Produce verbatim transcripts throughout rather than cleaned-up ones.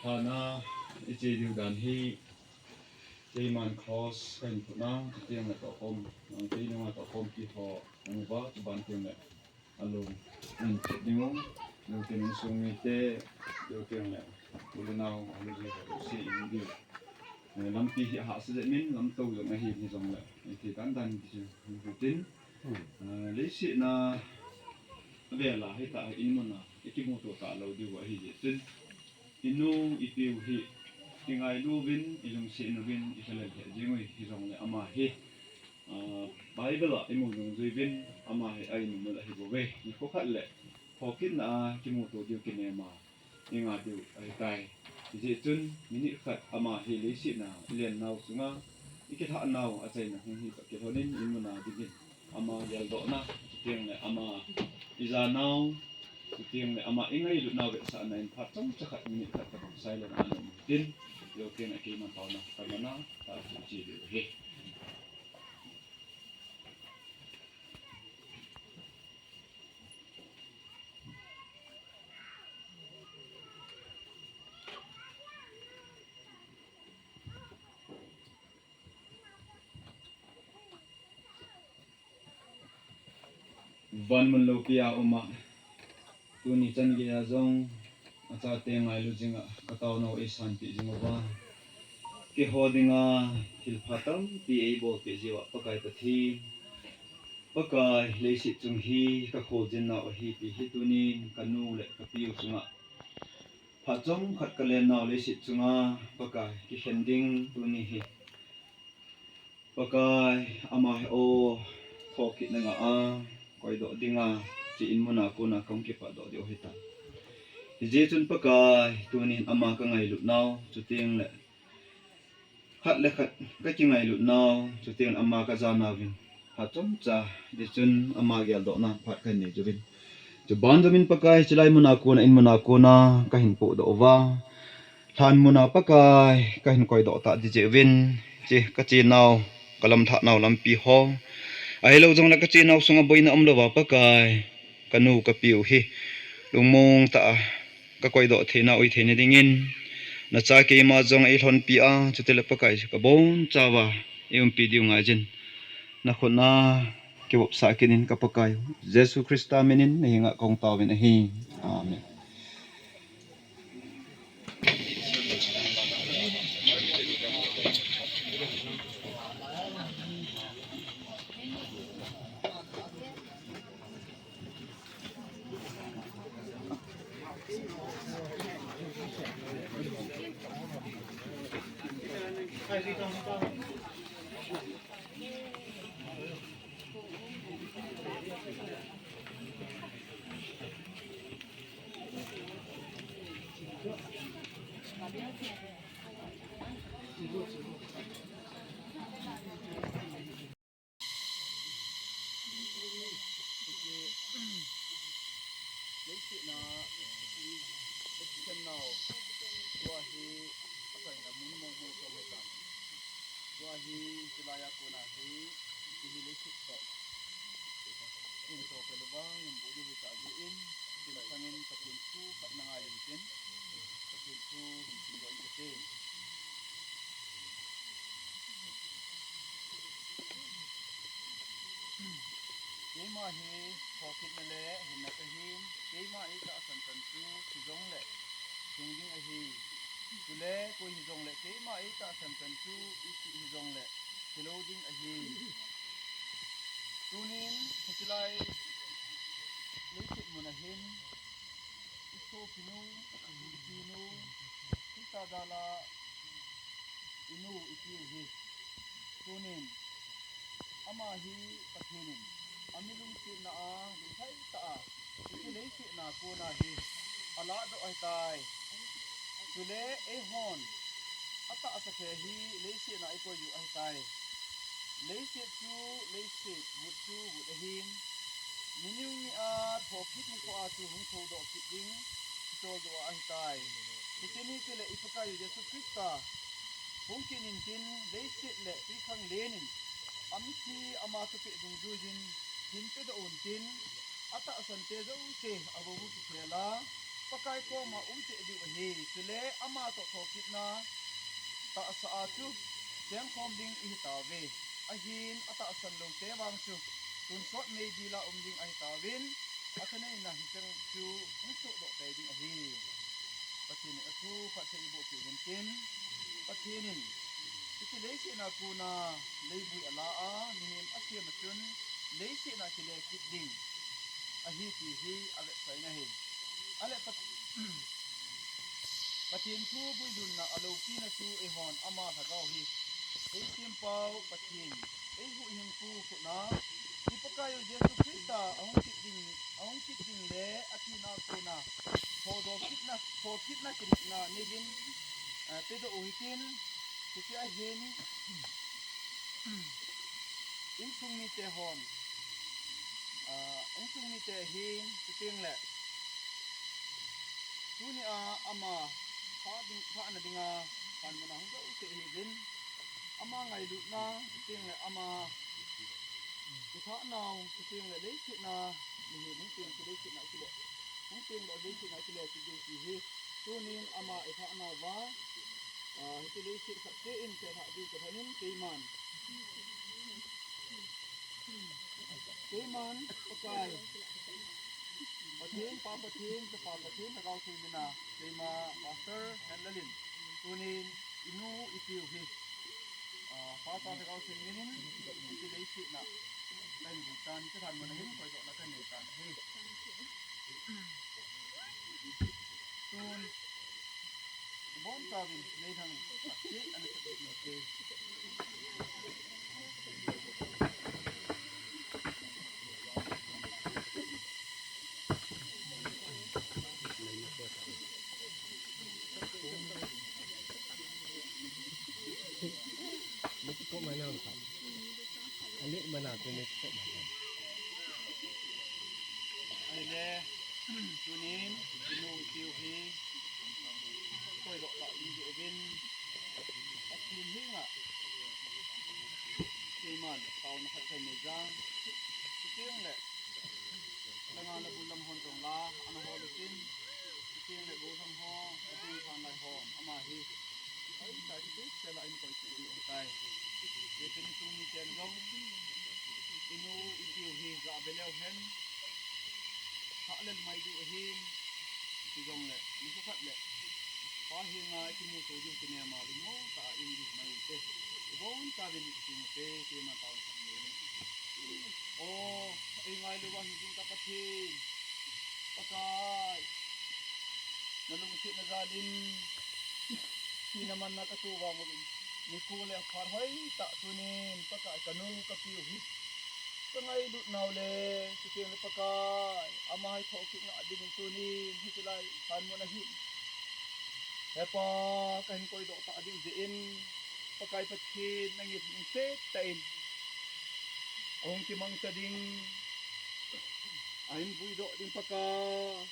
Hana iche diu dan hi, keiman cross kahin putna, chuteng le tohkhom, kei nunga tohkhompi ho, nang uva, chuban teng le alung in chet ding u, lungthim insung mite, lungthim le u le nau, a le ji ho, si in diu. Eh, lampi hi ahahsa jep in, lamto jong ahi, hijongle, eh, thei dandan ti chu, hitin. Hmm. Eh, leiset a, avela hi ta, in mun a, ikimuto talou diu ahi jeh chun. Inu, ipiu hi, ingailu uvin, ilungset uvin, ikilel lheh jeng uve, hijongle ama hi, ah, Bible a imu nungjui uvin, ama hi a inmun ahi bouve. Nikho khat le, thokitna a kimuto diu kinem a, inga diu ahitai. Hijeh chun, minute khat ama hi leiset a, ilen nau chunga, ikilhah nau, achaina hung hi toh kilhonin, in mun a dingin, ama geldohna, chuteng le ama ija nau, chuteng le ama ingailut nau vetsahna in phat chomcha khat, minute khat tabang silent a ana um tin, lungthim a keiman taona, tamana, ta chu chi diu ahi. Van mun loupia uma, tuni chan geiya jong, achate ngailu jinga, kataonau eisanpeh jing uva. Keiho dinga, thilpha tampi eibolpeh jeh uva, Pakai Pathen. Pakai, leiset chung hi, kakholjin nau ahi ti hi tunin, kanu le kapiu chunga. Phat chomkhat kalen nau leiset chunga, Pakai, kikhen ding tuni hi. Pakai, ama hi o, thokitna ngah a, koidoh dinga, chi in mun a kona kahung kipatdoh diu ahitai. Hijeh chun Pakai, tunin ama kangailut nau, chuteng le khat le khat kakingailut nau, chuteng le ama kaja nauvin, phat chomcha, hijeh chun ama geldohna phat kahin nei jiuvin. Chuban jouvin Pakai, chulai mun a kona, in mun a kona, kahin pohdoh uva. Lhan mun a Pakai, kahin koidoh tah ding jeh uvin, che, kache nau, kalamlhah nau lampi ho. Ahilou jongle kache nau sunga boina umlouva Pakai, kanu kapiu hi, lungmong tah a, kakoidoh theina, ui theina dingin, nacha keima jong eilhonpi a, chutile Pakai, kabonchauva, eiumpi diu ngaijin. Nakhut a, kivopsah kit in ka Pakai u, Jesu Christa minin nahenga kahung taovin ahi. Amen. Leiset a, Christian nau, tua hi, achaina mun mong mong toh mai ta. Tua hi, chulai a kona hi, hiche hi leiset toh. Kin toh pelo vang, in bu diu hi ta jeh in, chule sangin Pathen thu khat na ngai in tin, Pathen thu hin simdoh in kate. Keima hi thokitna le hinna kahin, keima eitahsan chan chu thi jongle hing ding ahi. Chule koi hijongle keima eitahsan chan chu iti hijongle thilou ding ahi. Tunin hitilai leiset mun ahin, isopinu, ipinu, Christa jal'a inu ipiu hi. Tunin, ama hi Pathen in, ami lungsetna a, lunglhai tah a, hiche leiset a kona hi, alahdoh ahitai. Chule, eihon, atahsa thei hi, leiset a ikoi u ahitai. Leiset chu, leiset, vut chu, vut ahin. Nini ni a, thokit nikho a chu hung thoudoh kit ding, kicholdo ahitai. Hiche ni chule i Pakaiyu Jesu Christa, hung kit in tin, leiset le twikhanglen in, amithi ama thupeh dungjuiyin, hin pedoh un tin, atahsan te jouse, avou u kikhel a, Pakai koma um cheh diu ahi. Chule ama toh thokitna tahsa a chu chengkhom ding ihi tauve. Ahin atahsan lou te vang chu tonsot meidil a um ding ahi tauvin, athaneina hicheng chu hung sohdoh tei ding ahi. Pathen in athu phatthei eiboh peh uvin tin, Pathen in hiche leiset a kona leivui ala a, mihem asem a chun leiset a kile kit ding ahi ti hi avetsah in ahi. Ale Pat-, Pathen thu guilhunna aloupina chu eihon ama lhagao hi eisempau Pathen, eihuhhingpu khut a, i Pakai u Jesu Christa ahung kit ding, ahung kit ding le athina a kona thodoh kitna, thokitna kinepna neijin, eh, pedoh u hitin, hiche ahin, insung mite hon, ah, insung mite hin, chuteng le tuni a ama pha ding, phana dinga pan muna hung jouse hi din, ama ngailutna, chuteng le ama itha nau, chuteng le leiset a mihem hung teng chu leiset a kile, hung teng le leiset a kile kit ding ti hi tunin ama itha nauva, ah, hiche leiset khat cheh in kile thah diu kathanin keiman, keiman Pakai Pathen, Pa Pathen, Chapa Pathen, Lhagao Theng mina, keima Pastor Henlalin, tunin inu ipiu hi, ah, Pa, Chapa, Lhagao Theng minin hiche leiset a kahin bui tan, hiche lhan muna hin koidohna kahin nei tan ahi. Tun, bon tauvin, nei thang, ati, ana sa, ati. Mesti kau mana kau? Alik mana tu mesti kau mana? Ahile, tunin, inu ipiu hi koidoh tah ding diuvin, Pathen henga keiman taona khat kahin nei jeng. Chuteng le, langa le bul lam hon jong la ana hol utin, chuteng le gollhang ho, chuteng le khanglai hon, ama hi hoitah in kitup sela in koi kit diu ahitai. Hitin insung miten jong, inu ipiu hi ga ve leu hen, hah lel mai diu ahin, hijongle, ni khat le Pa henga kimuto diu kinem a lungmong tah a um diu mai te. Bon tauvin kimu te, keiman taona khat nei. O, eingailu uva hung jing ka Pathen, Pakai, nalungsetna jalin, thina manna katoh vang uvin, nikho le phat hoitah tunin Pakai kanu kapiu hi kangailut nau le, chuteng le Pakai, ama hi thokit ngah dingin tunin hiche lai lhan muna hin, He Pa, kahin koidoh tah diu jeh in, Pakai Pathen nangin lungset tah in ahung kimangcha ding, ahin vuidoh ding Pakai,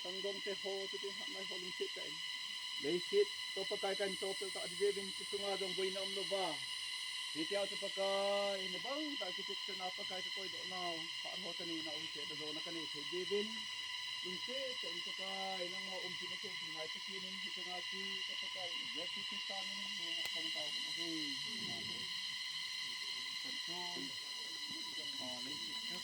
sangdong te ho, chuteng le khanglai ho lungset tah in, leiset toh Pakai kahin chopel tah ding jeh uvin, hiche sunga jong boina umlouva, hitia chu Pakai, nabang tah a kichepsena Pakai kakoidoh nau, phat ho kanei nau, umse kajona kanei thei diuvin, lungset tah in Pakai, nangma umpi na sopi ngai Pathen in, hiche nga chu ka Pakai, Jesu Christa min in, nangma pang tao ahi. Amen. Kan tu, ah, leiset chu,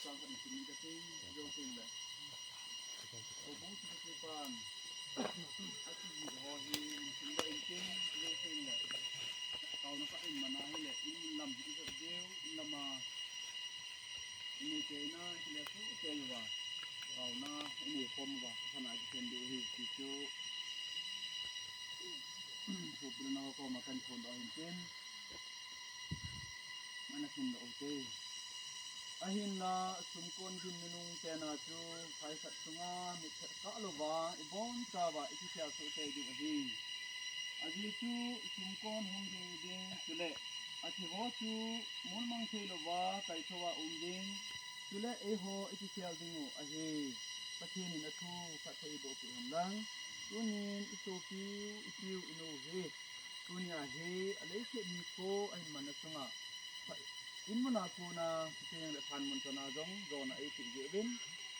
Tang khat in sim in ka ting, jou teng le. Ko bu si ka ti pan. A ti ji ho hi in sim ba in ting, jou teng le. Kau na ka in mana hi le, in lam, in ka deu, in lama. In ni te na, in le su te yu ba. Kau na, in ni pom ba, ka na ki sen deu hi, ki su. Su pil na ko ma kan phone do hin tin. Mana sin do te. Ahinla sumkon gin nunung tena chu phaisat sunga mit khat kah louva, ibon chauva, i kisial soh thei diu ahi. Ajeh chu sumkon hung ding ding, chule athi ho chu mun mang thei louva, kaithou a um ding, chule eiho i kisial ding u ahi. Pathen in athu phatthei boh peh hen lang. Tunin i sopiu, i piu, i nu hi. Tunia hi, a leiset nikho ahin manna sunga, in muna kona, chuteng le phan mun chana jong, jona eipeh jeh uvin,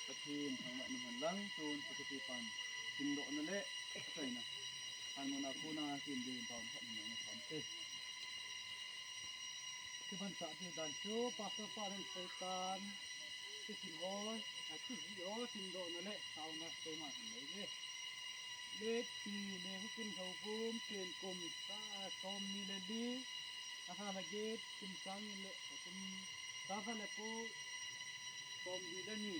Pathen thangvah in um hen lang, tun, Secretary pan, simdohna le, achaina. Phan muna kona, sim ding in taona khat in nang na phan te. Kiman sa ti dan chu, Pastor pa nang seitan, ti sim oi, a ti ji o, simdohna le, taona, keima hin nei le. Late pi, Nehukim Lhouvum, pen kum sa, som ni le li, a tha le get, kum sang ni le, kum sang khat le ko, som ni le ni.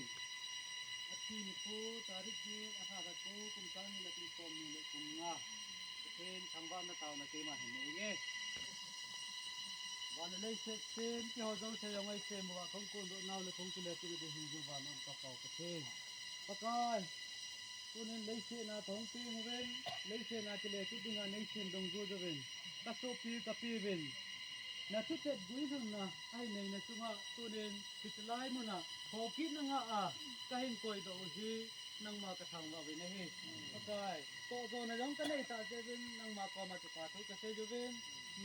A thi nikho, tarik get, a tha le ko, kum sang ni le kum som ni le kum nga. Pathen thangvahna taona keima hin nei nge. Van le leiset sem, keiho jouse jong eisem uva, khang kon doh nau le khang kile kit na ding hing jing uva, nam ka Pau Pathen. Pakai, tunin leiset na thong peng uvin, leiset na kile kit dinga neisem dungjuiyu vin, ka sopi ka pi uvin. Na thutep guilhunna, ahin neina chunga, tunin, hiche lai muna, thokitna nga a, ka hin koidoh u hi, nangma ka thangvah uvin ahi. Pakai, tohjona jong ka nei tah jeh uvin, nangma koma kipa thu ka sei uvin.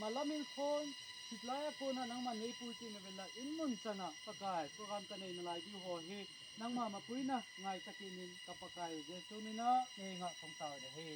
Malam in khon, hiche lai a kona nangma neipui kit na uvin la, in mun chana, Pakai, program ka nei nalai diu ho hi, nangma mapuina ngaisah kit in ka Pakai Jesu mina nei nga kong tao de he.